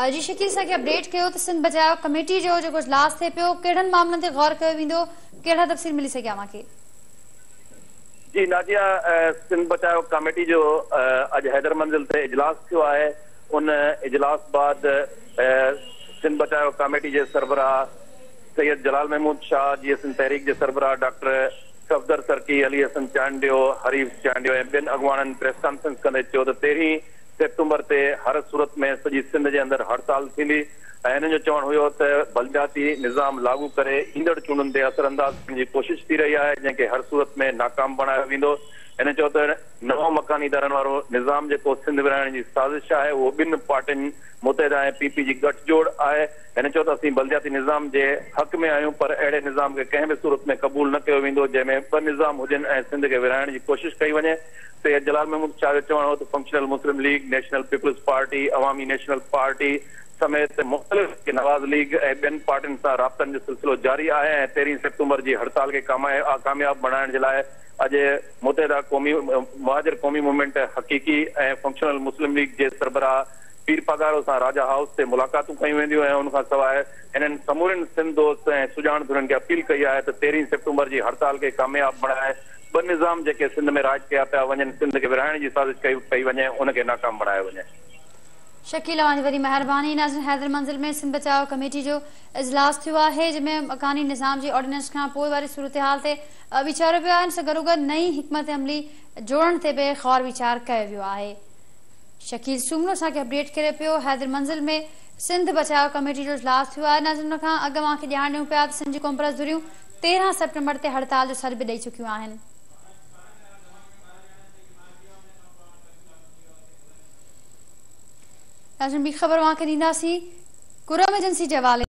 جي شڪيل اسان کي اپڊيٽ ڪيو ته سنڌ بچايو ڪميٽي جو جيڪو اجلاس ٿئي پيو ڪهڙن معاملن تي غور ڪيو ويندو ڪهڙا تفصيل ملي سگهيا اوهان کي؟ جي ناديه سنڌ بچايو ڪاميٽي جو اڄ حيدر منزل تي اجلاس ٿيو آهي ان اجلاس بعد سنڌ بچايو ڪاميٽي جي سربراهه سيد جلال محمود شاهه جيئي سنڌ تحريڪ جي سربراهه ڊاڪٽر صفدر سرڪي، علي حسن چانڊيو، حريف چانڊيو ۽ ٻين اڳواڻن پريس ڪانفرنس ڪندي چيو ته تيرهين سيپٽمبر تي هر صورت ۾ سڄي سنڌ جي اندر هڙتال ٿيندي ۽ هنن جو چوڻ هيو ته بلدياتي نظام لاڳو ڪري ايندڙ چونڊن تي اثر انداز ٿيڻ جي ڪوشش ٿي رهي آهي جنهن کي هر صورت ۾ ناڪام بڻايو ويندو. هن چيو ته نئون مڪاني ادارن وارو نظام جيڪو سنڌ ورهائڻ جي سازش آهي اهو ٻن پارٽين متحده ۽ پي پي جي ڳٺ جوڙ آهي. هن چيو ته اسين بلدياتي نظام جي حق ۾ آهيون پر اهڙي نظام کي ڪنهن به صورت ۾ قبول نه ڪيو ويندو جنهن ۾ ٻه نظام هجن ۽ سنڌ کي ورهائڻ جي ڪوشش ڪئي وڃي. سيد جلال محمود شاهه جو چوڻ هو ته functional Muslim league, national peoples party, Awami national party سميت مختلف نواز ليگ ۽ ٻين پارٽين سان رابطن جو سلسلو جاري آهي ۽ تيرهين سيپٽمبر جي هڙتال کي ڪامياب بڻائڻ جي لاء اڄ متحده قومي مهاجر قومي موومينٽ حقيقي ۽ فنڪشنل مسلم ليگ جي سربراهه پير پاڳارو سان راجا هائوس تي ملاقاتون ڪيون وينديون ۽ ان کان سواء هنن سمورين سنڌ دوست ۽ سڄاڻ ڌرين کي اپيل ڪئي آهي ته تيرهين سيپٽمبر جي هڙتال کي ڪامياب بڻائي ٻه نظام جيڪي سنڌ ۾ رائج ڪيا پيا وڃن، سنڌ کي ورهائڻ جي سازش ڪئي پئي وڃي، ان کي ناڪام بڻايو وڃي. شڪيل اوهان جي وڏي مهرباني. ناظرين حيدر منزل ۾ سنڌ بچاء ڪميٽي جو اجلاس ٿيو آهي جنهن ۾ مڪاني نظام جي آرڊيننس کان پوء واري صورتحال تي ويچاريو ويو آهي ان سان گڏوگڏ نئين حڪمت عملي جوڙڻ تي به غور ويچار ڪيو ويو آهي. شڪيل سومرو اسان کي اپڊيٽ ڪري پيو. حيدر منزل ۾ سنڌ بچاء ڪميٽي جو اجلاس ٿيو آهي. ناظرين ان کان اڳ اوهان کي ڄاڻ ڏيون پيا ته سنڌ جون قومپرست ڌريون 13 سيپٽمبر تي هڙتال جو سڏ به ڏئي چڪيون آهن. ناظرين ٻي خبر اوهان کي ڏينداسين ڪرم ايجنسي جي حوالي.